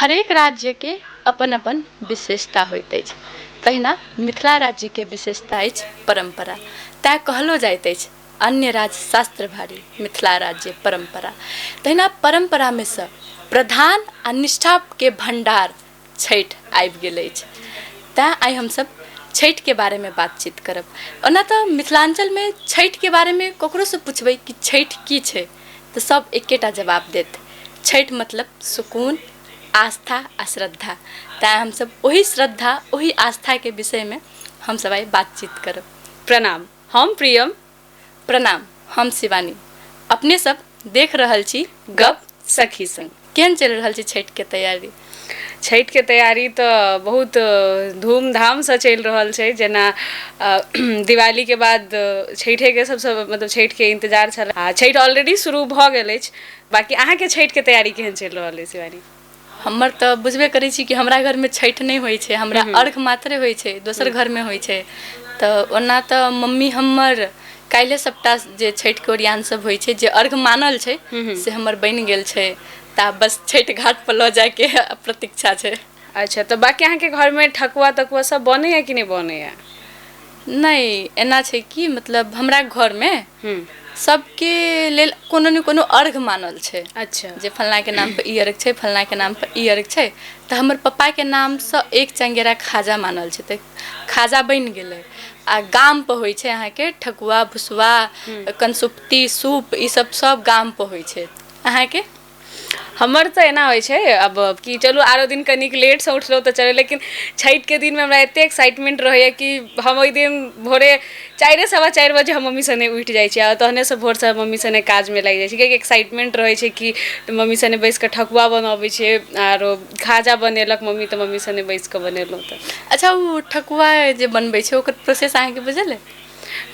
हरेक राज्यके अपन अपन विशेषता होइत अछि। तहिना मिथिला राज्यके विशेषता अछि परम्परा। तैँ कहलो जाइत अछि अन्य राज्य शास्त्र भारी, मिथिला राज्य परम्परा। तहिना परम्परामे सँ प्रधान आ निष्ठाके भण्डार छठि आबि गेल अछि। तैँ आइ हमसभ छठिके बारेमे बातचीत करब। ओना तऽ मिथिलाञ्चलमे छठिके बारेमे ककरोसँ पुछबै कि छठि की छै, तऽ सभ एकेटा जवाब देत, छठि मतलब सुकून, आस्था आ श्रद्धा। तैँ हमसभ ओही श्रद्धा, ओही आस्थाके विषयमे हमसभ आइ बातचीत करब। प्रणाम, हम प्रियम। प्रणाम, हम शिवानी। अपने सब देख रहल छी गप सखी संग। केहन चलि रहल छै छठिके तैयारी? छठिके तैयारी तऽ बहुत धूमधामसँ चलि रहल छै। जेना दिवालीके बाद छठिके सबसँ मतलब छठिके इन्तजार छल आ छठि ऑलरेडी शुरू भऽ गेल अछि। बाँकी अहाँके छठिके तैयारी केहन चलि रहल अछि शिवानी? हमर तऽ बुझबे करै छी कि हमरा घरमे छठि नहि होइ छै, हमरा अर्घ मात्रे होइ छै, दोसर घरमे होइ छै। तऽ ओना तऽ मम्मी हमर काल्हिए सभटा जे छठिके ओरियान सभ होइ छै, जे अर्घ मानल छै, से हमर बनि गेल छै। तऽ आब बस छठि घाटपर लऽ जाइके प्रतीक्षा छै। अच्छा, तऽ बाँकी अहाँके घरमे ठकुआ तकुआ सब बनैया कि नहि बनैया? नहि, एना छै कि मतलब हमरा घरमे सबके लेल कोनो ने कोनो अर्घ मानल छै। जे फलनाके नामपर ई अर्घ छै, फलनाके नामपर ई अर्घ छै। तऽ हमर पप्पाके नामसँ एक चङ्गेरा खाजा मानल छै, तऽ खाजा बनि गेलै। आ गामपर होइ छै अहाँके ठकुआ, भुसवा, कनसुप्ती, सूप, ई सब सब गामपर होइ छै। अहाँके? हमर तऽ एना होइ छै अब कि चलू आरो दिन कनिक लेटसँ उठलहुँ तऽ चलै, लेकिन छठिके दिनमे हमरा एतेक एक्साइटमेंट रहैए कि हम ओहि दिन भोरे 4 4:15 बजे हम मम्मी सने उठि जाइ छी आ तहनेसँ भोरसँ मम्मी सने काजमे लागि जाइ छी, कियाकि एक्साइटमेंट रहै छै कि मम्मी सने बैसि कऽ ठकुआ बनबै छियै आरो खाजा बनेलक मम्मी, तऽ मम्मी सने बैसि कऽ बनेलहुँ। तऽ अच्छा, ओ ठकुआ जे बनबै छै ओकर प्रोसेस अहाँके बुझल अइ?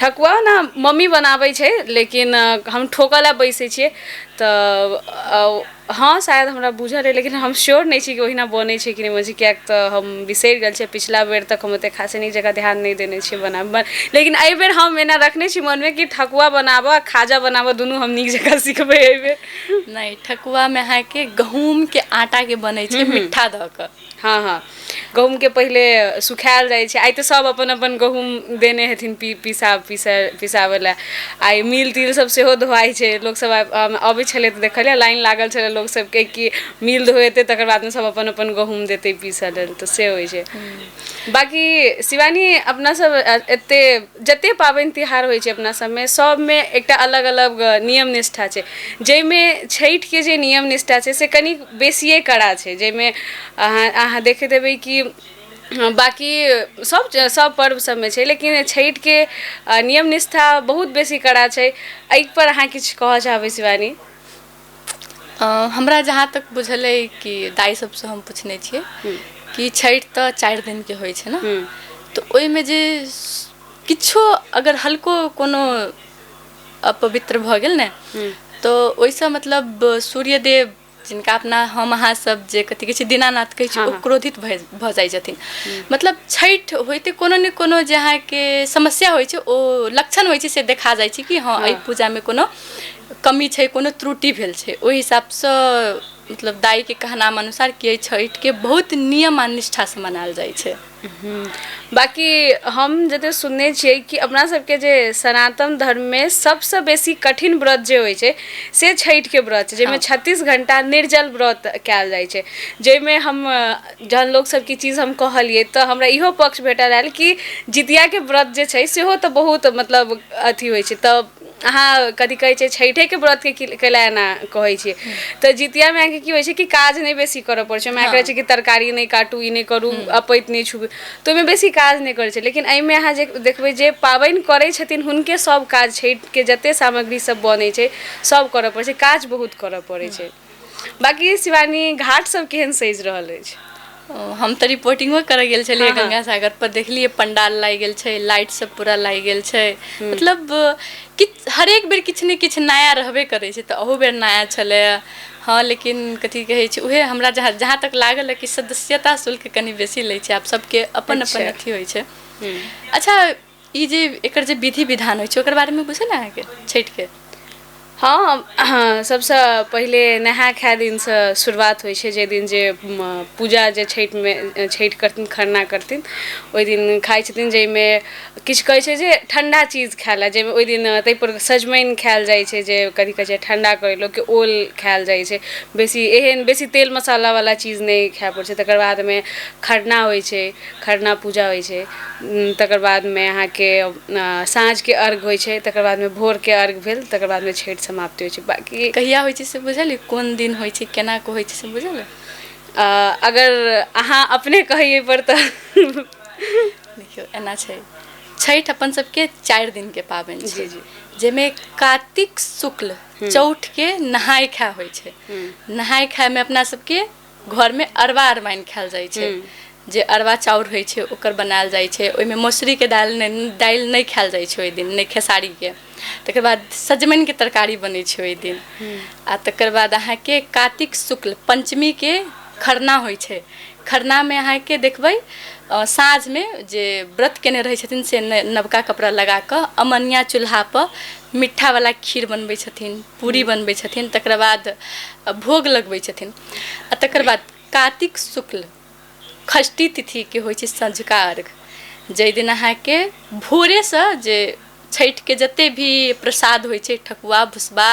ठकुआ ने मम्मी बनाबै छै, लेकिन हम ठोकऽ लए बैसै छियै। तऽ हँ, शायद हमरा बुझल अइ, लेकिन हम श्योर नहि छी कि ओहिना बनै छै कि नहि बनै छै, किएक तऽ हम बिसरि गेल छियै। पिछला बेर तक हम ओतेक खासे नीक जकाँ ध्यान नहि देने छियै बनाबऽ, लेकिन एहिबेर हम एना रखने छी मनमे कि ठकुआ बनाबऽ आ खाजा बनाबऽ दुनू हम नीक जकाँ सिखबै एहिबेर। नहि, ठकुआमे अहाँके गहूँमके आटाके बनै छै मिठ्ठा दऽ कऽ। हँ हँ, गहूँमके पहिले सुखायल जाइ छै। आइ तऽ सभ अपन अपन गहूँम देने हेथिन पी पिसा पिसा पिसाबै लए। आइ मिल तिल सब सेहो धोआइ छै। लोकसभ अबै छलै तऽ देखलियै लाइन लागल छलै लोकसभके कि मिल धोएतै, तकर बादमे सभ अपन अपन गहूँम देतै पीसऽ लेल। तऽ से होइ छै। बाँकी शिवानी, अपना सब एते जते पाबनि तिहार होइ छै अपना सबमे, सबमे एकटा अलग अलग नियम निष्ठा छै, जाहिमे छठिके जे नियम निष्ठा छै से कनि बेसिए कड़ा छै, जाहिमे अहाँ देखैत हेबै कि बाँकी सब सब पर्व सबमे छै, लेकिन छठिके नियम निष्ठा बहुत बेसी कड़ा छै। एहिपर अहाँ किछु कहऽ चाहबै शिवानी? हमरा जहाँ तक बुझल अइ कि दाइ सबसँ हम पुछने छियै कि छठि तऽ 4 दिनके होइ छै ने, तऽ ओहिमे जे किछो अगर हल्को कोनो अपवित्र भऽ गेल ने, तऽ ओहिसँ मतलब सूर्यदेव, जिनका अपना हम अहाँ सब जे कथी कहै छै दीनानाथ कहै छै, ओ क्रोधित भऽ जाइ छथिन। मतलब छठि होइते कोनो ने कोनो जे अहाँके समस्या होइ छै, ओ लक्षण होइ छै, से देखा जाइ छै कि हँ, एहि पूजामे कोनो कमी छै, कोनो त्रुटि भेल छै। ओहि हिसाबसँ मतलब दाइके कहनाम अनुसार कि एहि छठिके बहुत नियम आ निष्ठासँ मनायल जाइ छै। बाँकी हम जते सुनने छियै कि अपना सबके जे सनातन धर्ममे सबसँ बेसी कठिन व्रत जे होइ छै से छठिके व्रत छै, जाहिमे 36 घण्टा निर्जल व्रत कयल जाइ छै। जाहिमे हम जहन लोक सबके चीज हम कहलियै तऽ हमरा इहो पक्ष भेटल आयल कि जितियाके व्रत जे छै सेहो तऽ बहुत मतलब अथी होइ छै। तऽ अहाँ कथी कहै छै, छठिके व्रतके कैला एना कहै छियै? तऽ जितियामे अहाँके की होइ छै कि काज नहि बेसी करऽ पड़ै छै। ओहिमे अहाँके रहै छै कि तरकारी नहि काटू, ई नहि करू, अपैत नहि छुबू, तऽ ओहिमे बेसी काज नहि करै छै। लेकिन एहिमे अहाँ जे देखबै, जे पाबनि करै छथिन हुनके सब काज, छठिके जते सामग्री सब बनै छै सब करऽ पड़ै छै, काज बहुत करऽ पड़ै छै। बाँकी शिवानी, घाट सब केहन सजि रहल अछि? हम तऽ रिपोर्टिंगो करऽ गेल छलियै गंगा सागर पर, देखलियै पंडाल लागि गेल छै, लाइट सब पूरा लागि गेल छै। मतलब किछु हरेक बेर किछु ने किछु नया रहबे करै छै, तऽ अहू बेर नया छलै। हँ, लेकिन कथी कहै छै, उहे हमरा जहाँ जहाँ तक लागल कि सदस्यता शुल्क कनि बेसी लै छै। आब सबके अपन अपन अथी होइ छै। अच्छा, ई जे एकर जे विधि विधान होइ छै ओकर बारेमे बुझल अहाँके छठिके? हँ, सबसँ पहिले नहाय खाय दिनसँ शुरुआत होइ छै। जाहि दिन जे पूजा जे छठिमे छठि करथिन, खरना करथिन, ओहि दिन खाइ छथिन, जाहिमे किछु कहै छै जे ठण्डा चीज खाय लए, जाहिमे ओहि दिन ताहिपर सजमनि खायल जाइ छै, जे कथी कहै छै ठण्डा करै लोकके, ओल खायल जाइ छै बेसी, एहन बेसी तेल मसालावला चीज नहि खाय पड़ै छै। तकर बादमे खरना होइ छै, खरना पूजा होइ छै। तकर बादमे अहाँके साँझके अर्घ होइ छै, तकर बादमे भोरके अर्घ भेल, तकर बादमे छठि समाप्ति होइ छै। बाँकी कहिया होइ छै से बुझल? कोन दिन होइ छै, केना कऽ होइ छै से बुझल? अगर अहाँ अपने कहियै पर तऽ। देखियौ, एना छै, छठि अपन सबके 4 दिनके पाबनि छै। जी जी। जाहिमे कातिक शुक्ल चौठके नहाय खाय होइ छै। नहाय खायमे अपना सबके घरमे अरबा अरबाइन खायल जाइ छै। जे अरबा चाउर होइ छै ओकर बनायल जाइ छै। ओहिमे मसुरीके दालि नहि खायल जाइ छै ओहि दिन, नहि खेसारीके। तकर बाद सजमनिके तरकारी बनै छै ओहि दिन। आ तकर बाद अहाँके कातिक शुक्ल पञ्चमीके खरना होइ छै। खरनामे अहाँके देखबै, साँझमे जे व्रत केने रहै छथिन से नवका कपड़ा लगा कऽ अमनिया चूल्हापर मिट्ठावला खीर बनबै छथिन, पूरी बनबै छथिन, तकर बाद भोग लगबै छथिन। आ तकर बाद कातिक शुक्ल षष्ठी तिथिके होइ छै सँझुका अर्घ, जाहि दिन अहाँके भोरेसँ जे छठिके जते भी प्रसाद होइ छै, ठकुआ, भुसबा,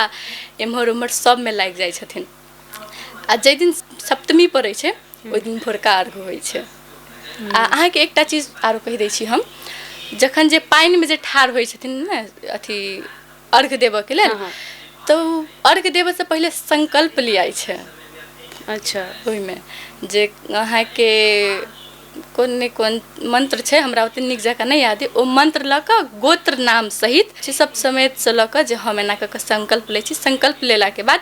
एम्हर ओम्हर सबमे लागि जाइ छथिन। आ जाहि दिन सप्तमी पड़ै छै ओहि दिन भोरका अर्घ होइ छै। आ अहाँके एकटा चीज आरो कहि दै छी हम, जखन जे पानिमे जे ठाढ़ होइ छथिन ने अथी अर्घ देबऽके लेल, तऽ अर्घ देबऽसँ पहिले संकल्प लियाइ छै। ओहिमे जे अहाँके कोन ने कोन मंत्र छै, हमरा ओते नीक जकाँ नहि याद अइ, ओ मंत्र लऽ कऽ गोत्र नाम सहित सब समेतसँ लऽ कऽ जे हम एना कऽ कऽ संकल्प लै छी। संकल्प लेलाके बाद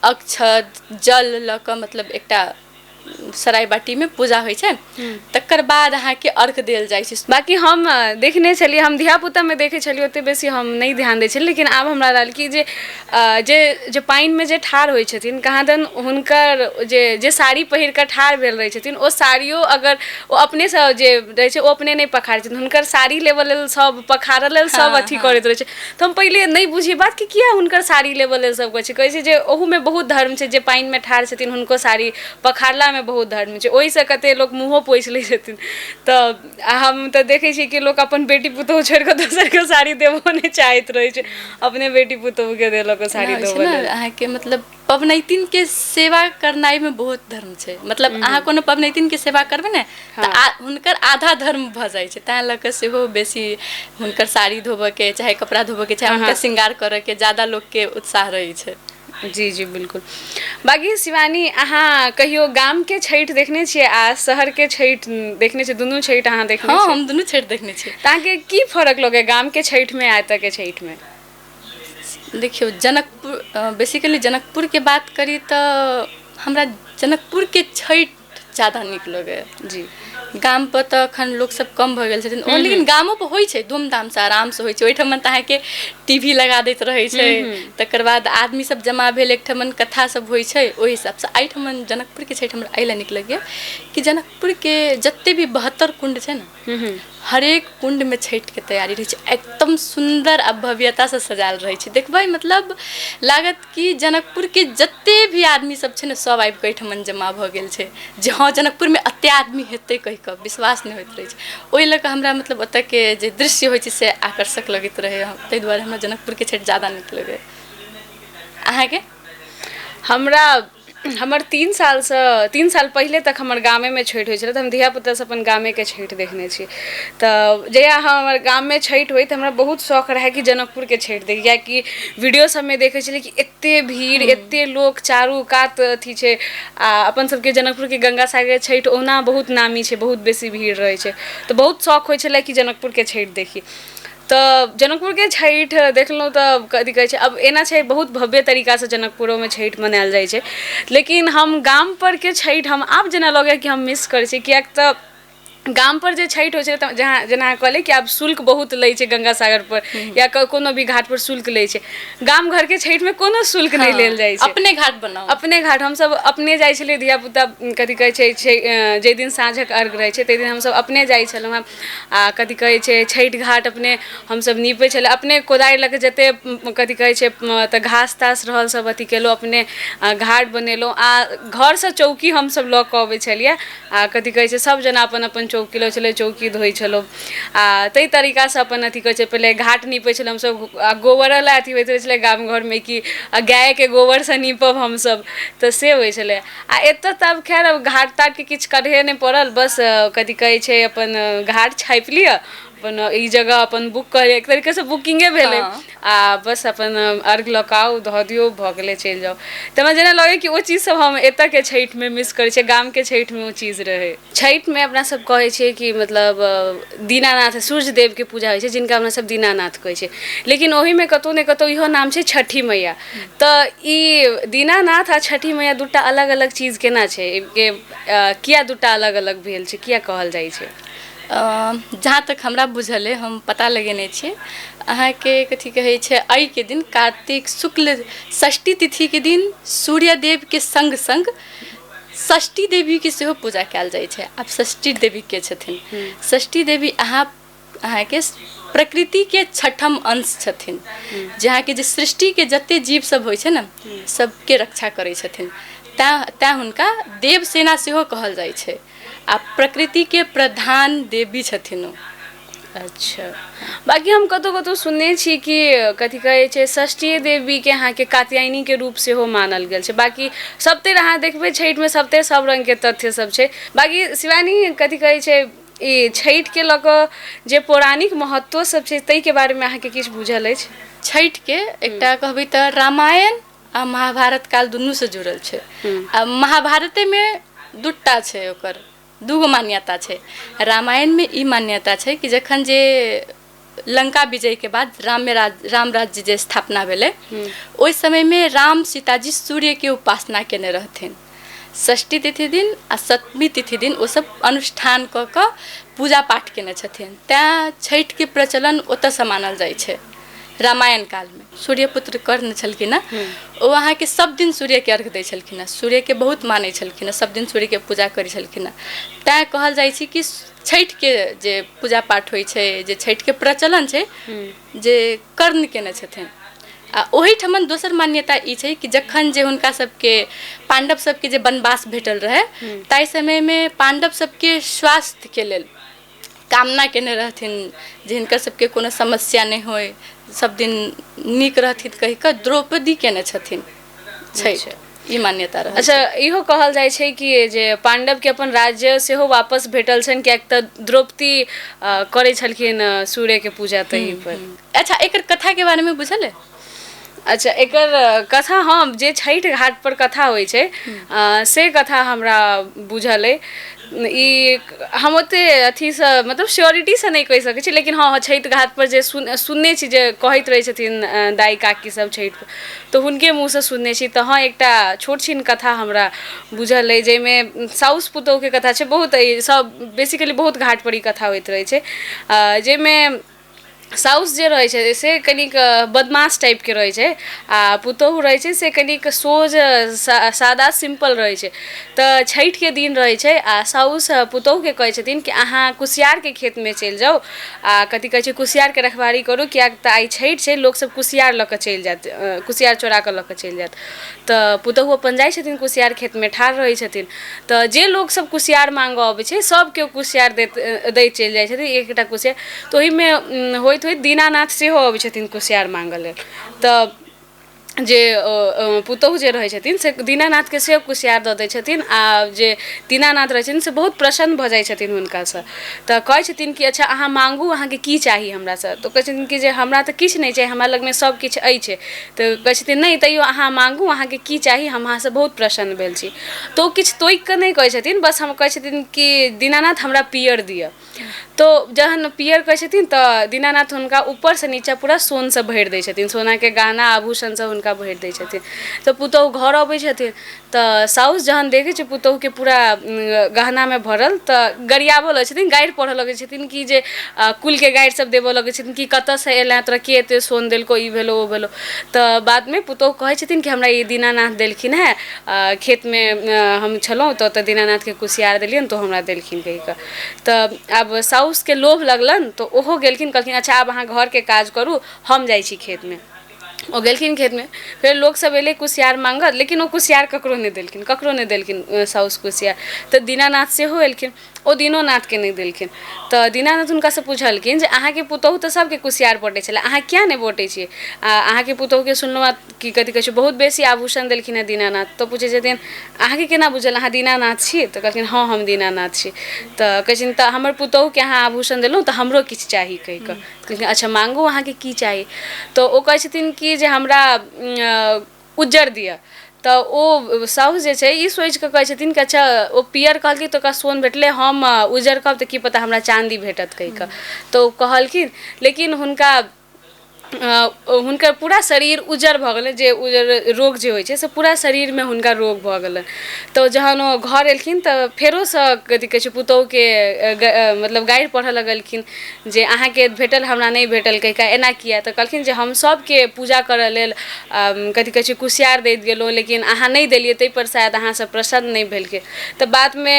अक्षत जल लऽ कऽ मतलब एकटा सराय बाटीमे पूजा होइ छै, तकर बाद अहाँके अर्घ देल जाइ छै। बाँकी हम देखने छलियै, हम धियापुतामे देखै छलियै, ओतेक बेसी हम नहि ध्यान दै छलियै, लेकिन आब हमरा रहल कि जे जे जे पानिमे जे ठाढ़ होइ छथिन, कहाँ दन हुनकर जे जे साड़ी पहिर कऽ ठाढ़ भेल रहै छथिन, ओ साड़ियो अगर ओ अपनेसँ जे रहै छै, ओ अपने नहि पखारै छथिन, हुनकर साड़ी लेबऽ लेल सब, पखारऽ लेल सब अथी करैत रहै छै। तऽ हम पहिले नहि बुझियै बात कि किया हुनकर साड़ी लेबऽ लेल सब कहै छै। कहै छै जे ओहूमे बहुत धर्म छै, जे पानिमे ठाढ़ छथिन हुनको साड़ी पखारलामे बहुत धर्म छै। ओहिसँ कते लोक मुँहो पोछि लै छथिन। तऽ हम तऽ देखै छियै कि लोक अपन बेटी पुतोहु छोड़ि कऽ दोसरके साड़ी देबो नहि चाहैत रहै छै, अपने बेटी पुतोहुके देलक एना साड़ी होइ छै धोबऽ ने लेल। अहाँके मतलब पबनैतिनके सेवा करनाइमे बहुत धर्म छै। मतलब अहाँ कोनो पबनैतिनके सेवा करबै ने तऽ हुनकर आधा धर्म भऽ जाइ छै। ताहि लऽ कऽ सेहो बेसी हुनकर साड़ी धोबऽके चाहे कपड़ा धोबऽके चाहे हुनकर श्रृंगार करऽके ज्यादा लोकके उत्साह रहै छै। जी जी, बिल्कुल। बाँकी शिवानी, अहाँ कहियो गामके छठि देखने छियै आ शहरके छठि देखने छियै? दुनू छठि अहाँ देखने हँ। छियै? हम दुनू छठि देखने छियै। तऽ अहाँके की फरक लगैया गामके छठिमे आ एतऽके छठिमे? देखियौ, जनकपुर, बेसिकली जनकपुरके बात करी तऽ हमरा जनकपुरके छठि ज्यादा नीक लगैए। गामपर तऽ एखन लोकसभ कम भऽ गेल छथिन ओ, लेकिन गामोपर होइ छै, धूमधामसँ आरामसँ होइ छै। ओहिठमन तऽ अहाँके टीवी लगा दैत रहै छै, तकर बाद आदमी सब जमा भेल, एकठमन कथा सब होइ छै। ओहि हिसाबसँ एहिठमन जनकपुरके छठि हमरा एहि लए नीक लगैए कि जनकपुरके जते भी 72 कुण्ड छै ने, हरेक कुण्डमे छठिके तैयारी रहै छै, एकदम सुन्दर आ भव्यतासँ सजायल रहै छै। देखबै मतलब लागत कि जनकपुरके जते भी आदमी सब छै ने, सब आबि कऽ एहिठमन जमा भऽ गेल छै, जे हँ, जनकपुरमे एते आदमी हेतै कहि कऽ विश्वास नहि होइत रहै छै। ओहि लऽ कऽ हमरा मतलब ओतऽके जे दृश्य होइ छै से आकर्षक लगैत रहै, ताहि दुआरे हमरा जनकपुरके छठि ज्यादा नीक लगैए। अहाँके? हमरा हमर 3 सालसँ, 3 साल पहिले तक हमर गामेमे छठि होइ छलै, तऽ हम धियापुतासँ अपन गामेके छठि देखने छी। तऽ जहिया हमर गाममे छठि होइ तऽ हमरा बहुत शौक रहै कि जनकपुरके छठि देखी, कियाकि वीडियो सबमे देखै छलियै कि एते भीड़, एते लोक, चारू कात अथी छै। आ अपन सबके जनकपुरके गंगा सागर छठि ओना बहुत नामी छै, बहुत बेसी भीड़ रहै छै, तऽ बहुत शौक होइ छलै कि जनकपुरके छठि देखी। तऽ जनकपुरके छठि देखलहुँ तऽ कथी कहै छै, आब एना छै, बहुत भव्य तरीकासँ जनकपुरोमे छठि मनायल जाइ छै, लेकिन हम गाम परके छठि हम आब जेना लगैए कि हम मिस करै छी, किएक तऽ गाम पर जे छठि होइ छै तऽ जहाँ जेना अहाँ कहलियै कि आब शुल्क बहुत लै छै गंगा सागर पर या कोनो भी घाट पर शुल्क लै छै, गाम घरके छठिमे कोनो शुल्क नहि लेल जाइ छै। अपने घाट बनाउ, अपने घाट। हमसब अपने जाइ छलियै धियापुता, कथी कहै छै, जाहि दिन साँझक अर्घ रहै छै ताहि दिन हमसब अपने जाइ छलहुँ हेँ आ कथी कहै छै छठि घाट अपने हमसब नीपै छलियै, अपने कोदारि लऽ कऽ जते कथी कहै छै तऽ घास तास रहल सब अथी केलहुँ, अपने घाट बनेलहुँ आ घरसँ चौकी हमसब लऽ कऽ अबै छलियै आ कथी कहै छै सब जना अपन अपन चौकी लै छलै, चौकी धोइ छलहुँ आ ताहि तरीकासँ अपन अथी कहै छै पहिले घाट नीपै छलहुँ हमसब आ गोबरो लए अथी होइत रहै छलै गाम घरमे कि गायके गोबरसँ नीपब हमसब, तऽ से होइ छलै। आ एतऽ तऽ आब खैर आब घाट ताटके किछु करहे नहि पड़ल, बस कथी कहै छै अपन घाट छापि लिअ, अपन ई जगह अपन बुक कऽ एक तरीकासँ बुकिंगे भेलै आ बस अपन अर्घ लऽ कऽ आउ, धऽ दियौ, भऽ गेलै, चलि जाउ। तऽ हमरा जेना लगै कि ओ चीजसभ हम एतयके छठिमे मिस करै छियै, गामके छठिमे ओ चीज रहै। छठिमे अपना सब कहै छियै कि मतलब दीनानाथ सूर्य देवके पूजा होइ छै, जिनका अपना सब दीनानाथ कहै छियै, लेकिन ओहिमे कतहु ने कतहु इहो नाम छै छठि मैया। तऽ ई दीनानाथ आ छठि मैया दूटा अलग अलग चीज केना छै? के किया दूटा अलग अलग भेल छै, किया कहल जाइ छै? जहाँ तक हमरा बुझल अइ, हम पता लगेने छी, अहाँके कथी कहै छै एहिके दिन कार्तिक शुक्ल षष्ठी तिथिके दिन सूर्यदेवके सङ्ग सङ्ग षष्ठी देवीके सेहो पूजा कयल जाइ छै। आब षष्ठी देवी के छथिन? षष्ठी देवी अहाँके प्रकृतिके छठम अंश छथिन, जे अहाँके जे सृष्टिके जते जीव सब होइ छै ने सबके रक्षा करै छथिन, तैँ हुनका देवसेना सेहो कहल जाइ छै आ प्रकृतिके प्रधान देवी छथिन ओ। अच्छा, बाँकी हम कतहु कतहु सुनने छी कि कथी कहै छै षष्ठिए देवीके अहाँके कात्यायनीके रूप सेहो मानल गेल छै। बाँकी सभतरि अहाँ देखबै छठिमे सभतरि सभ रङ्गके तथ्य सब छै। बाँकी शिवानी कथी कहै छै ई छठिके लऽ कऽ जे पौराणिक महत्व सब छै ताहिके बारेमे अहाँके किछु बुझल अछि? छठिके एकटा कहबै तऽ रामायण आ महाभारत काल दुनूसँ जुड़ल छै आ महाभारतेमे दूटा छै, ओकर दूगो मान्यता छै। रामायणमे ई मान्यता छै कि जखन जे लंका विजयके बाद राम राज्य जे स्थापना भेलै ओहि समयमे राम सीताजी सूर्यके उपासना केने रहथिन। षष्ठी तिथि दिन आ सप्तमी तिथि दिन ओसभ अनुष्ठान कऽ कऽ पूजा पाठ केने छथिन, तैँ छठिके प्रचलन ओतयसँ मानल जाइ छै। रामायण कालमे सूर्यपुत्र कर्ण छलखिन हँ, ओ अहाँके सब दिन सूर्यके अर्घ दै छलखिन हँ, सूर्यके बहुत मानै छलखिन हँ, सब दिन सूर्यके पूजा करै छलखिन हँ, तैँ कहल जाइ छै कि छठिके जे पूजा पाठ होइ छै, जे छठिके प्रचलन छै जे कर्ण केने छथिन। आ ओहिठमन दोसर मान्यता ई छै कि जखन जे हुनका सबके पाण्डव सबके जे वनवास भेटल रहै ताहि समयमे पाण्डव सबके स्वास्थ्यके लेल कामना केने रहथिन जे हिनकर सबके कोनो समस्या नहि होइ, सब दिन नीक रहथिन कहि कऽ द्रौपदी केने छथिन छठि, ई मान्यता रहल। अच्छा, इहो कहल जाइ छै कि जे पाण्डवके अपन राज्य सेहो वापस भेटल छनि किएक तऽ द्रौपदी करै छलखिन सूर्यके पूजा तही पर। अच्छा, एकर कथाके बारेमे बुझल है? अच्छा, एकर कथा हम जे छठि घाट पर कथा होइ छै से कथा हमरा बुझल अइ। ई हम ओते अथीसँ मतलब श्योरिटीसँ नहि कहि सकै छी, लेकिन हँ छठि घाट पर जे सुनने छी जे कहैत रहै छथिन दाइ काकी सब छठि, तऽ हुनके मुँहसँ सुनने छी। तऽ हँ, एकटा छोट छिन कथा हमरा बुझल अइ जाहिमे साउस पुतोहुके कथा छै। बहुत सब बेसिकली बहुत घाट पर ई कथा होइत रहै छै, जाहिमे साउस जे रहै छै से कनिक बदमाश टाइपके रहै छै आ पुतोहु रहै छै से कनिक सोझ सादा सिम्पल रहै छै। तऽ छठिके दिन रहै छै आ साउस पुतोहुके कहै छथिन कि अहाँ कुसियारके खेतमे चलि जाउ आ कथी कहै छै कुसियारके रखवारी करू, किएक तऽ आइ छठि छै, लोकसभ कुसियार लऽ कऽ चलि जायत, कुसियार चोरा कऽ लऽ कऽ चलि जायत। तऽ पुतोहु अपन जाइ छथिन, कुसियार खेतमे ठाढ़ रहै छथिन, तऽ जे लोकसभ कुसियार माँगऽ अबै छै सभ केओ कुसियार दैत दैत चलि जाइ छथिन, एकटा कुसियार। तऽ ओहिमे होइत होइत दीनानाथ सेहो अबै छथिन कुसियार माँगऽ लेल। तऽ जे पुतोहु जे रहै छथिन से दीनानाथके सेहो कुसियार दऽ दै छथिन आ जे दीनानाथ रहै छथिन से बहुत प्रसन्न भऽ जाइ छथिन हुनकासँ। तऽ कहै छथिन कि अच्छा अहाँ माँगू, अहाँके की चाही हमरासँ? तऽ कहै छथिन कि जे हमरा तऽ किछु नहि चाही, हमरा लगमे सभ किछु अछि। तऽ कहै छथिन नहि, तैयो अहाँ माँगू, अहाँके की चाही, हम अहाँसँ बहुत प्रसन्न भेल छी। तऽ ओ किछु तोड़ि कऽ नहि कहै छथिन, बस हम कहै छथिन कि दीनानाथ हमरा पियर दिअ। तऽ जहन पियर कहै छथिन तऽ दीनानाथ हुनका ऊपरसँ नीचा पूरा सोनसँ भरि दै छथिन, सोनाके गहना आभूषण सब हुनका भरि दै छथिन। तऽ पुतहु घर अबै छथिन तऽ साउस जहन देखै छै पुतहुके पूरा गहनामे भरल तऽ गरियाबऽ लगै छथिन, गारि पढ़ऽ लगै छथिन कि जे कुलके गारि सब देबऽ लगै छथिन कि कतऽसँ एलैं, तोरा के एते सोन देलकौ, ई भेलौ ओ भेलौ। तऽ बादमे पुतहु कहै छथिन कि हमरा ई दीनानाथ देलखिन हेँ, खेतमे हम छलहुँ तऽ ओतऽ दीनानाथके कुसियार देलियनि तऽ ओ हमरा देलखिन कहि कऽ। तऽ आब साउसके लोभ लगलनि तऽ ओहो गेलखिन, कहलखिन अच्छा आब अहाँ घरके काज करू, हम जाइ छी खेतमे। ओ गेलखिन खेतमे, फेर लोकसभ एलै कुसियार माँगऽ, लेकिन ओ कुसियार ककरो नहि देलखिन, ककरो नहि देलखिन साउस कुसियार। तऽ दीनानाथ सेहो एलखिन, ओ दीनोनाथके नहि देलखिन। तऽ दीनानाथ हुनकासँ पुछलखिन जे अहाँके पुतहु तऽ सभके कुसियार बँटै छलै, अहाँ किया नहि बँटै छियै? आ अहाँके पुतहुके सुनलहुँ हँ कि कथी कहै छै बहुत बेसी आभूषण देलखिन हेँ दीनानाथ। तऽ पुछै छथिन अहाँके केना बुझल, अहाँ दीनानाथ छी? तऽ कहलखिन हँ हम दीनानाथ छी। तऽ कहै छथिन तऽ हमर पुतहुके अहाँ आभूषण देलहुँ तऽ हमरो किछु चाही कहि कऽ। कहलखिन अच्छा माँगू अहाँके की चाही। तऽ ओ कहै छथिन कि जे हमरा उज्जर दिअ। तऽ ओ साउस जे छै ई सोचि कऽ कहै छथिन कि अच्छा ओ पियर कहलकै तऽ ओकरा सोन भेटलै, हम उज्जर कहब तऽ की पता हमरा चाँदी भेटत कहि कऽ। तऽ ओ कहलखिन, लेकिन हुनका हुनकर पूरा शरीर उज्जर भऽ गेलै, जे उज्जर रोग जे होइ छै से पूरा शरीरमे हुनका रोग भऽ गेलनि। तऽ जहन ओ घर एलखिन तऽ फेरोसँ कथी कहै छै पुतोहुके मतलब गारि पढ़ऽ लगलखिन जे अहाँके भेटल हमरा नहि भेटल कहि कऽ, एना किया? तऽ कहलखिन जे हम सभके पूजा करऽ लेल कथी कहै छै कुसियार दैत गेलहुँ, लेकिन अहाँ नहि देलियै, ताहिपर शायद अहाँसँ प्रसन्न नहि भेलखिन। तऽ बादमे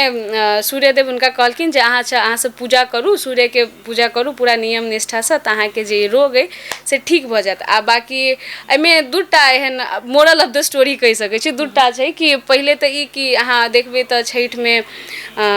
सूर्यदेव हुनका कहलखिन जे अहाँ अहाँसभ पूजा करू, सूर्यके पूजा करू पूरा नियम निष्ठासँ, तऽ अहाँके जे ई रोग अइ से ठीक भऽ जायत। आ बाँकी एहिमे दूटा एहन मोरल ऑफ the story कहि सकै छी, दूटा छै कि पहिले तऽ ई कि अहाँ देखबै तऽ छठिमे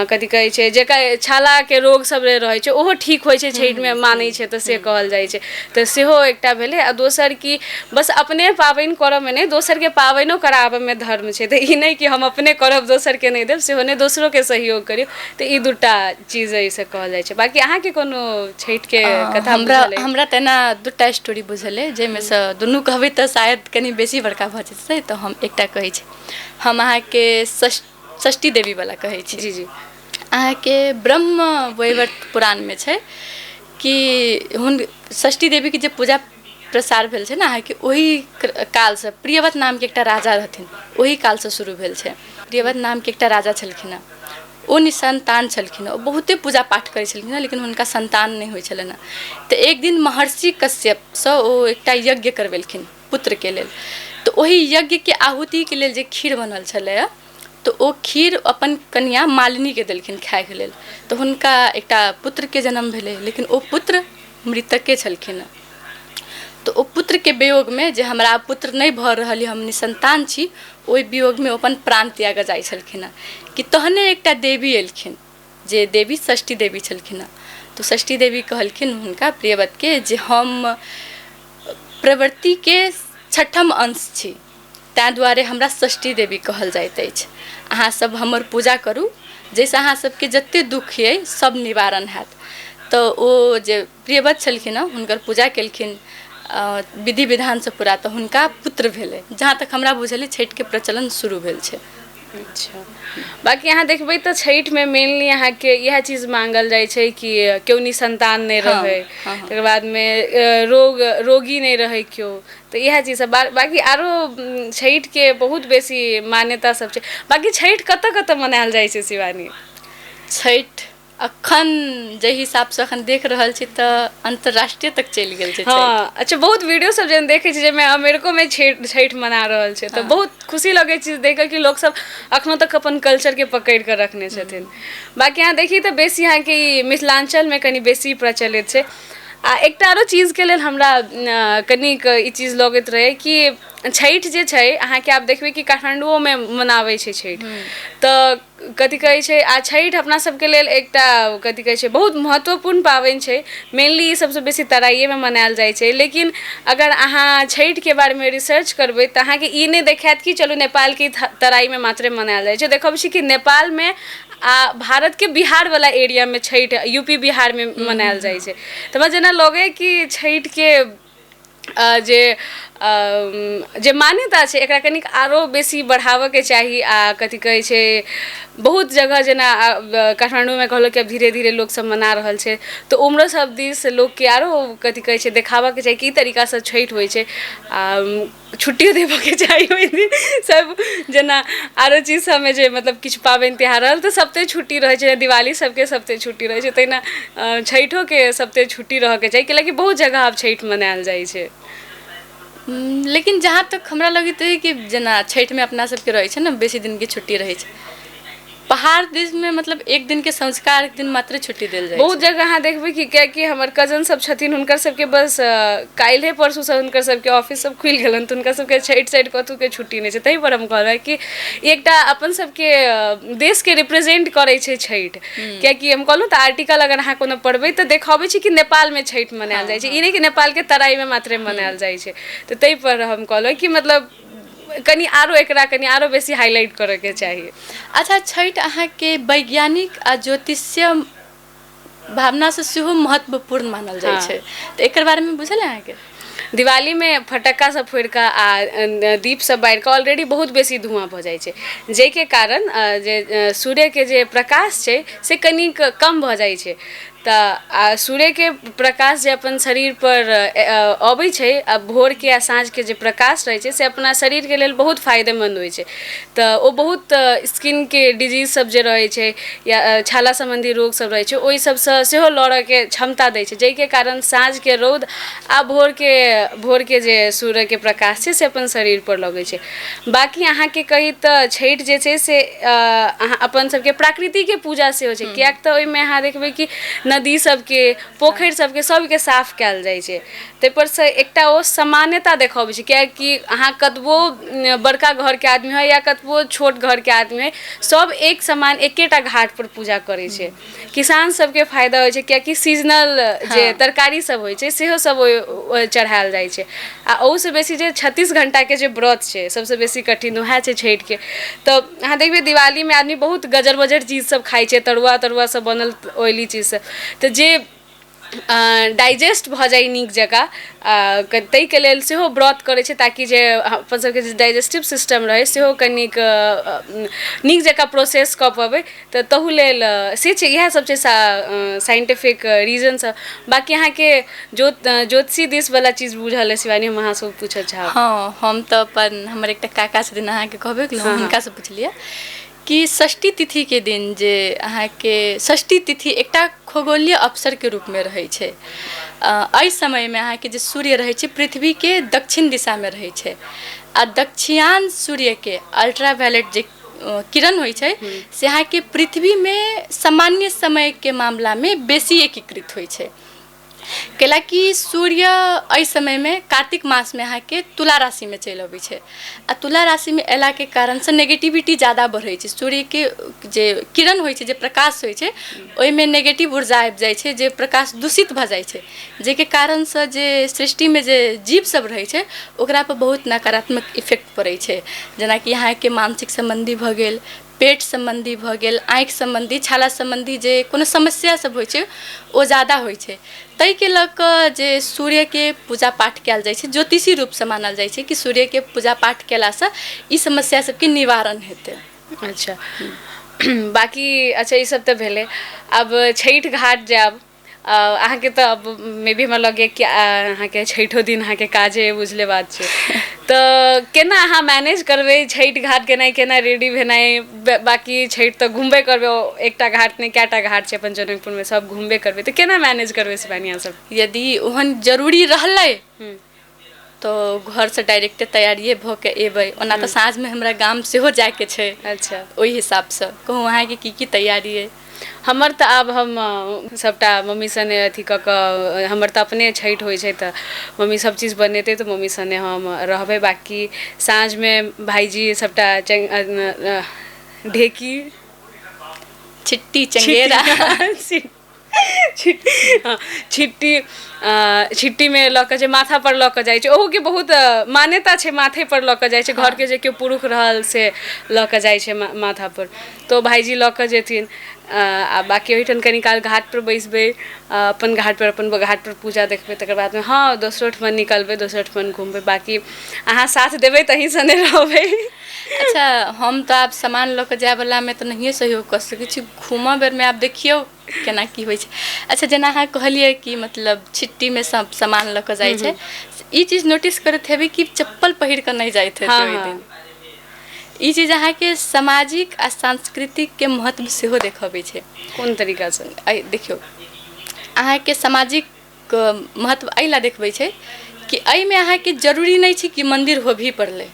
कथी कहै छै जकर छालाके रोग सब रहै छै ओहो ठीक होइ छै छठिमे, मानै छै तऽ से कहल जाइ छै, तऽ सेहो एकटा भेलै। आ दोसर कि बस अपने पाबनि करऽमे नहि, दोसरके पाबनिओ कराबऽमे धर्म छै। तऽ ई नहि कि हम अपने करब दोसरके नहि देब, सेहो नहि, दोसरोके सहयोग करियौ। तऽ ई दूटा चीज एहिसँ कहल जाइ छै। बाँकी अहाँके कोनो छठिके कथा हमरा बुझल अइ? हमरा तऽ एना दूटा स्टोरी बुझल अइ, जाहिमे सँ दुनू कहबै तऽ शायद कनि बेसी बड़का भऽ जेतै, तऽ हम एकटा कहै छी। हम अहाँके षष्ठी देवी वाला कहै छी। जी जी। अहाँके ब्रह्म वैवर्त पुराणमे छै कि हुन षष्ठी देवीके जे पूजा प्रसार भेल छै ने अहाँके, ओहि कालसँ प्रियव्रत नामके एकटा राजा रहथिन, ओहि कालसँ शुरू भेल छै। प्रियव्रत नामके एकटा राजा छलखिन हेँ, ओ निसन्तान छलखिन, ओ बहुते पूजा पाठ करै छलखिन हेँ, लेकिन हुनका सन्तान नहि होइ छलनि हेँ। तऽ एक दिन महर्षि कश्यपसँ ओ एकटा यज्ञ करबेलखिन पुत्रके लेल। तऽ ओहि यज्ञके आहुतिके लेल जे खीर बनल छलैए, तऽ ओ खीर अपन कनिआँ मालिनीके देलखिन खायके लेल। तऽ हुनका एकटा पुत्रके जन्म भेलै, लेकिन ओ पुत्र मृतके छलखिन हेँ। तऽ ओ पुत्रके वियोगमे, जे हमरा पुत्र नहि भऽ रहल यऽ, हम निसन्तान छी, ओहि वियोगमे ओ अपन प्राण त्यागऽ जाइ छलखिन हेँ कि तहने एकटा देवी एलखिन, जे देवी षष्ठी देवी छलखिन हेँ। तऽ षष्ठी देवी कहलखिन हुनका प्रियव्रतके जे हम प्रवृत्तिके छठम अंश छी, ताहि दुआरे हमरा षष्ठी देवी कहल जाइत अछि। अहाँसभ हमर पूजा करू, जाहिसँ अहाँ सबके जतेक दुःख अइ सब निवारण हैत। तऽ ओ जे प्रियव्रत छलखिन हँ, हुनकर पूजा केलखिन विधि विधानसँ पूरा, तऽ हुनका पुत्र भेलै। जहाँ तक हमरा बुझल अइ छठिके प्रचलन शुरू भेल छै। अच्छा, बाँकी अहाँ देखबै तऽ छठिमे मेनली अहाँके इएह चीज माँगल जाइ छै कि केओ निसन्तान नहि रहै, तकर बादमे रोग रोगी नहि रहै केओ, तऽ इएह चीज सब। बाँकी आरो छठिके बहुत बेसी मान्यता सब छै। बाँकी छठि कतऽ कतऽ मनायल जाइ छै शिवानी? छठि अखन जाहि हिसाबसँ अखन देख रहल छी तऽ अन्तर्राष्ट्रीय तक चलि गेल छै। हँ, अच्छा, बहुत वीडियो सब जे देखै छी जाहिमे अमेरिकोमे छठि मना रहल छै, तऽ बहुत खुशी लगै छै देख कऽ कि लोकसब अखनो तक अपन कल्चरके पकड़ि कऽ रखने छथिन। बाँकी अहाँ देखी तऽ बेसी अहाँके ई मिथिलाञ्चलमे कनि बेसी प्रचलित छै। आ एकटा आरो चीजके लेल हमरा कनिक ई चीज लगैत रहै कि छठि जे छै अहाँके आब देखबै कि काठमाण्डुओमे मनाबै छै छठि, तऽ कथी कहै छै, आ छठि अपना सबके लेल एकटा कथी कहै छै बहुत महत्वपूर्ण पाबनि छै। मेनली ई सबसँ बेसी तराइएमे मनायल जाइ छै, लेकिन अगर अहाँ छठिके बारेमे रिसर्च करबै तऽ अहाँके ई नहि देखायत कि चलू नेपालके तराइमे मात्रे मनायल जाइ छै। देखबै छी कि नेपालमे आ भारतके बिहारवला एरियामे छठि यूपी बिहारमे मनायल जाइ छै। तऽ हमरा जेना लगै कि छठिके जे जे मान्यता छै एकरा कनिक आरो बेसी बढ़ाबयके चाही। आ कथी कहै छै, बहुत जगह जेना काठमाण्डूमे कहलक कि आब धीरे धीरे लोकसभ मना रहल छै, तऽ उम्हरो सब दिस लोकके आरो कथी कहै छै देखाबऽके चाही कि ई तरीकासँ छठि होइ छै। आ छुट्टियो देबऽके चाही ओहि दिन सब, जेना आरो चीज सबमे जे मतलब किछु पाबनि तिहार रहल तऽ सप्ते छुट्टी रहै छै, दिवाली सबके सप्ते छुट्टी रहै छै, तहिना छठिओके सप्ते छुट्टी रहऽके चाही, कैलाकि बहुत जगह आब छठि मनायल जाइ छै। लेकिन जहाँ तक हमरा लगैत अछि कि जेना छठिमे अपना सबके रहै छै ने, बेसी दिनके छुट्टी रहै छै, पहाड़ दिसमे मतलब एक दिनके संस्कार दिन मात्र छुट्टी देल जाइ बहुत छै। जगह अहाँ देखबै कि कियाकि हमर कजन सब छथिन, हुनकर सबके बस काल्हे परसूसँ हुनकर सबके ऑफिस सब खुलि गेलनि, तऽ हुनकर सबके छठि छठि कतहुके छुट्टी नहि छै। ताहि पर हम कहलहुँ कि एकटा अपन सबके देशके रिप्रेजेंट करै छै छठि, कियाकि हम कहलहुँ तऽ आर्टिकल अगर अहाँ कोनो पढ़बै तऽ देखबै छै कि नेपालमे छठि मनायल जाइ छै, ई नहि कि नेपालके तराईमे मात्रे मनायल जाइ छै। तऽ ताहि पर हम कहलहुँ कि मतलब कनि आरो एकरा कनि आरो बेसी हाईलाइट करऽके चाही। अच्छा, छठि अहाँके वैज्ञानिक आ ज्योतिषीय भावनासँ सेहो महत्वपूर्ण मानल जाइ छै, तऽ एकर बारेमे बुझल है अहाँके? दिवालीमे फटक्का सब फोड़ि कऽ आ दीप सब बारि कऽ ऑलरेडी बहुत बेसी धुआँ भऽ जाइ छै, जाहिके कारण जे सूर्यके जे प्रकाश छै से कनिक कम भऽ जाइ छै। तऽ आ सूर्यके प्रकाश जे अपन शरीरपर अबै छै, आ भोरके आ साँझके जे प्रकाश रहै छै से अपना शरीरके लेल बहुत फायदेमन्द होइ छै। तऽ ओ बहुत स्किनके डिजीज सब जे रहै छै या छाला सम्बन्धी रोग सब रहै छै, ओहि सबसँ सेहो लड़ऽके क्षमता दै छै, जाहिके कारण साँझके रौद आ भोरके जे सूर्यके प्रकाश छै से अपन शरीरपर लगै छै। बाँकी अहाँके कही तऽ छठि जे छै से अहाँ अपन सबके प्रकृतिके पूजा सेहो छै, किएक तऽ ओहिमे अहाँ देखबै कि नदी सबके, पोखरि सबके, सबके साफ कयल जाइ छै। ताहिपर सँ एकटा ओ समान्यता देखबै छै, किएकि अहाँ कतबो बड़का घरके आदमी होइ या कतबो छोट घरके आदमी होइ, सब एक समान एकेटा घाट पर पूजा करै छै। किसान सबके फायदा होइ छै, किएकि सीजनल जे तरकारी सब होइ छै सेहो सब ओहि चढ़ायल जाइ छै। आ ओहूसँ बेसी जे 36 घण्टाके जे व्रत छै, सबसँ बेसी कठिन वएह छै छठिके। तऽ अहाँ देखबै दिवालीमे आदमी बहुत गजर बजर चीज सब खाइ छै, तरुआ तरुआ सब बनल, ऑयली चीज सब, तऽ जे डाइजेस्ट भऽ जाइ नीक जकाँ, ताहिके लेल सेहो व्रत करै छै, ताकि जे अपन सबके जे डाइजेस्टिव सिस्टम रहै सेहो कनिक नीक जकाँ प्रोसेस कऽ पबै, तऽ ताहू लेल से छै। इएह सब छै साइंटिफिक रीजन सब। बाँकी अहाँके ज्योतिषी दिस वाला चीज बुझल अइ शिवानी, हम अहाँसँ पूछऽ चाहब। हँ, हम तऽ अपन हमर एकटा काका छथिन, अहाँके कहबे केलहुँ, हुनकासँ पुछलियै कि षष्ठी तिथिके दिन जे अहाँके षष्ठी तिथि एकटा खगोलीय अवसरके रूपमे रहै छै, एहि समयमे अहाँके जे सूर्य रहै छै पृथ्वीके दक्षिण दिशामे रहै छै, आ दक्षिणायन सूर्यके अल्ट्रावायलेट जे किरण होइ छै से अहाँके पृथ्वीमे सामान्य समयके मामलामे बेसी एकीकृत होइ छै, कैलाकि सूर्य एहि समयमे कार्तिक मासमे अहाँके तुला राशिमे चलि अबै छै, आ तुला राशिमे अयलाके कारणसँ नेगेटिविटी ज्यादा बढ़ै छै। सूर्यके जे किरण होइ छै, जे प्रकाश होइ छै, ओहिमे नेगेटिव ऊर्जा आबि जाइ छै, जे प्रकाश दूषित भऽ जाइ छै, जाहिके कारणसँ जे सृष्टिमे जे जीव सब रहै छै ओकरापर बहुत नकारात्मक इफेक्ट पड़ै छै, जेनाकि अहाँके मानसिक सम्बन्धी भऽ गेल, पेट सम्बन्धी भऽ गेल, आँखि सम्बन्धी, छाला सम्बन्धी जे कोनो समस्या सब होइ छै ओ ज्यादा होइ छै। ताहिके लऽ कऽ जे सूर्यके पूजा पाठ कयल जाइ छै, ज्योतिषी रूपसँ मानल जाइ छै कि सूर्यके पूजा पाठ कयलासँ ई समस्या सबके निवारण हेतै। अच्छा, बाँकी अच्छा ई सब तऽ भेलै। आब छठि घाट जायब अहाँके तऽ अब मे बी हमरा लगैए कि अहाँके छठिओ दिन अहाँके काजे बुझले बात छै, तऽ केना अहाँ मैनेज करबै छठि घाट गेनाइ, केना रेडी भेनाइ? बाँकी छठि तऽ घुमबे करबै, एकटा घाट नहि कएटा घाट छै अपन जनकपुरमे, सब घुमबे करबै, तऽ केना मैनेज करबै शिवानी अहाँ सब? यदि ओहन जरूरी रहलै तऽ घरसँ डायरेक्टे तैयारिए भऽ के एबै। ओना तऽ साँझमे हमरा गाम सेहो जायके छै। ओहि हिसाबसँ कहू, अहाँके की की तैयारी अइ? हमर तऽ आब हम सभटा मम्मी सने अथी कऽ कऽ, हमर तऽ अपने छठि होइ छै, तऽ मम्मी सभ चीज बनेतै तऽ मम्मी सने हम रहबै। बाँकी साँझमे भाइजी सभटा ढेकी छिट्टी चंगेरा। छिट्टी। हँ, छिट्टी, छिट्टीमे लऽ कऽ जे माथापर लऽ कऽ जाइ छै, ओहूके बहुत मान्यता छै। माथेपर लऽ कऽ जाइ छै, घरके जे केओ पुरुष रहल से लऽ कऽ जाइ छै माथापर, तऽ भाइजी लऽ कऽ जेथिन। आ बाँकी ओहिठाम कनि काल घाटपर बैसबै, अपन घाटपर, अपन घाटपर पूजा देखबै, तकर बादमे हँ दोसरो ठमन निकलबै, दोसरो ठमन घुमबै। बाँकी अहाँ साथ देबै तहीं सने रहबै। अच्छा, हम तऽ आब सामान लऽ कऽ जायवलामे तऽ नहिए सहयोग कऽ सकै छी, घूमऽ बेरमे आब देखियौ केना की होइ छै। अच्छा, जेना अहाँ कहलियै कि मतलब छिट्टीमे सब सामान लऽ कऽ जाइ छै, ई चीज नोटिस करैत हेबै कि चप्पल पहिर कऽ नहि जाइत हेतै ओहि दिन। ई चीज अहाँके सामाजिक आ सांस्कृतिकके महत्व सेहो देखबै छै। कोन तरीकासँ? देखियौ, अहाँके सामाजिक महत्व एहि लए देखबै छै कि एहिमे अहाँके जरूरी नहि छै कि मन्दिर होबही पड़लै।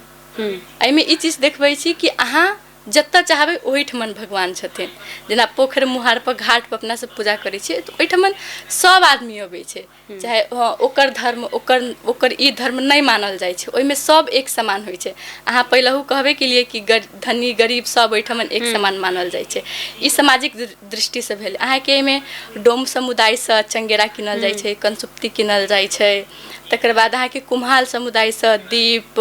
एहिमे ई चीज देखबै छी कि अहाँ जतऽ चाहबै ओहिठमन भगवान छथिन। जेना पोखरि मुहारपर, घाटपर अपना सब पूजा करै छियै तऽ ओहिठमन सब आदमी अबै छै, चाहे ओकर धर्म, ओकर ओकर ई धर्म नहि मानल जाइ छै, ओहिमे सब एक समान होइ छै। अहाँ पहिलहु कहबे केलियै कि धनी गरीब सब ओहिठमन एक समान मानल जाइ छै। ई सामाजिक दृष्टिसँ भेल। अहाँके एहिमे डोम समुदायसँ चंगेरा किनल जाइ छै, कंसुप्ती किनल जाइ छै, तकर बाद अहाँके कुम्हार समुदायसँ दीप,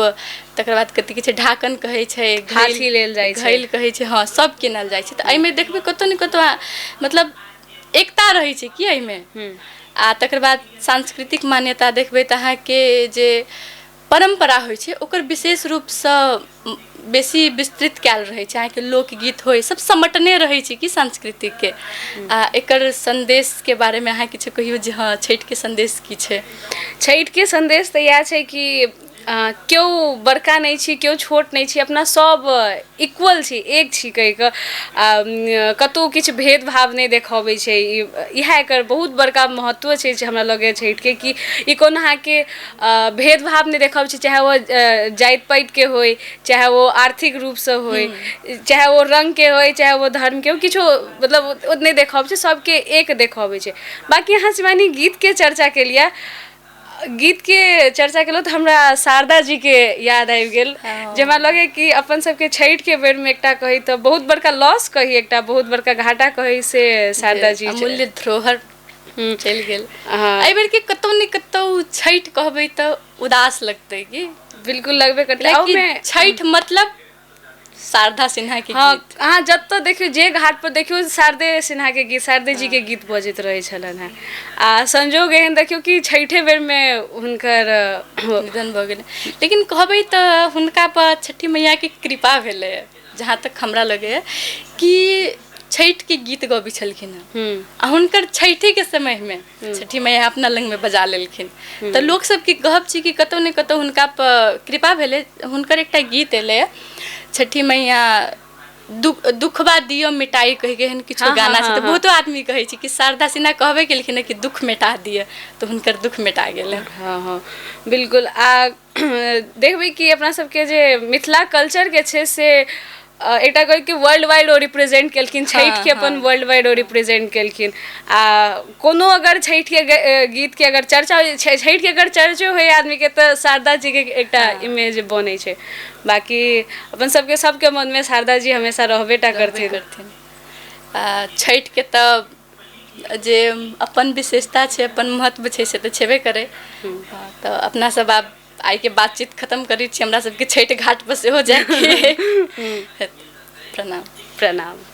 तकर बाद कथी कहै छै, ढाकन कहै छै, हाथी लेल जाइ छै, घैल कहै छै, हँ, सब किनल जाइ छै। तऽ एहिमे देखबै कतहु ने कतहु मतलब एकता रहै छै कि एहिमे। आ तकर बाद सांस्कृतिक मान्यता देखबै तऽ अहाँके जे परम्परा होइ छै ओकर विशेष रूपसँ बेसी विस्तृत कयल रहै छै। अहाँके लोकगीत होइ, सब समेटने रहै छै कि सांस्कृतिकके। आ एकर सन्देशके बारेमे अहाँ किछु कहियौ जे हँ, छठिके सन्देश की छै? छठिके सन्देश तऽ इएह छै कि केओ बड़का नहि छी, केओ छोट नहि छी, अपना सब इक्वल छी, एक छी कहि कऽ कतहु किछु भेदभाव नहि देखबै छै। इएह एकर बहुत बड़का महत्व छै जे हमरा लगैए छठिके, कि ई कोनो अहाँके भेदभाव नहि देखबै छै, चाहे ओ जाति पातिके होइ, चाहे ओ आर्थिक रूपसँ होइ, चाहे ओ रङ्गके होइ, चाहे ओ धर्मके होइ, किछो मतलब ओ नहि देखबै छै, सबके एक देखबै छै। बाँकी अहाँ शिवानी गीतके चर्चा केलियै, गीतके चर्चा केलहुँ तऽ हमरा शारदा जीके याद आबि गेल, जे हमरा लगैए कि अपन सबके छठिके बेरमे एकटा कही तऽ बहुत बड़का लॉस कही, एकटा बहुत बड़का घाटा कही, से शारदा जी अमूल्य धरोहर चलि गेल। एहि बेर के कतौ ने कतौ छठि कहबै तऽ उदास लगतै की? बिल्कुल लगबे करतै। छठि मतलब शारदा सिन्हा के गीत। अहाँ जतऽ देखियौ, जे घाट पर देखियौ, शारदे सिन्हा के गीत, शारदे जी के गीत बजैत रहै छलनि हेँ। आ संजोग एहन देखियौ कि छठिे बेरमे हुनकर निधन भऽ गेलै। लेकिन कहबै तऽ हुनका पर छठी मैयाके कृपा भेलै, जहाँ तक हमरा लगैए कि छठिके गीत गबै छलखिन हेँ आ हुनकर छठिके समयमे छठी मैया अपना लगमे बजा लेलखिन। तऽ लोक सबके कहब छै कि कतहु ने कतहु हुनका पर कृपा भेलै। हुनकर एकटा गीत एलै, छठी मैया दुखबा दियौ मिटाई कहिके एहन किछो गाना छै। तऽ बहुतो आदमी कहै छै कि शारदा सिन्हा कहबे केलखिन कि दुख मिटा दिअ, तऽ हुनकर दुख मिटा गेलै। हँ हँ, बिल्कुल। आ देखबै कि अपना सबके जे मिथिला कल्चरके छै से एकटा कहै कि वर्ल्ड वाइड ओ रिप्रेजेंट केलखिन छठिके, अपन वर्ल्ड वाइड ओ रिप्रेजेंट केलखिन। आ कोनो अगर छठिके गीतके अगर चर्चा, छठिके अगर चर्चो होइए आदमीके तऽ शारदा जीके एकटा इमेज बनै छै। बाँकी अपन सबके सबके मनमे शारदा जी हमेशा रहबे टा करथिन। आ छठिके तऽ जे अपन विशेषता छै, अपन महत्व छै, से तऽ छेबे करै। तऽ अपना सब आब आइके बातचीत खतम करै छी, हमरा सबके छठि घाट पर सेहो जाइके। प्रणाम। प्रणाम।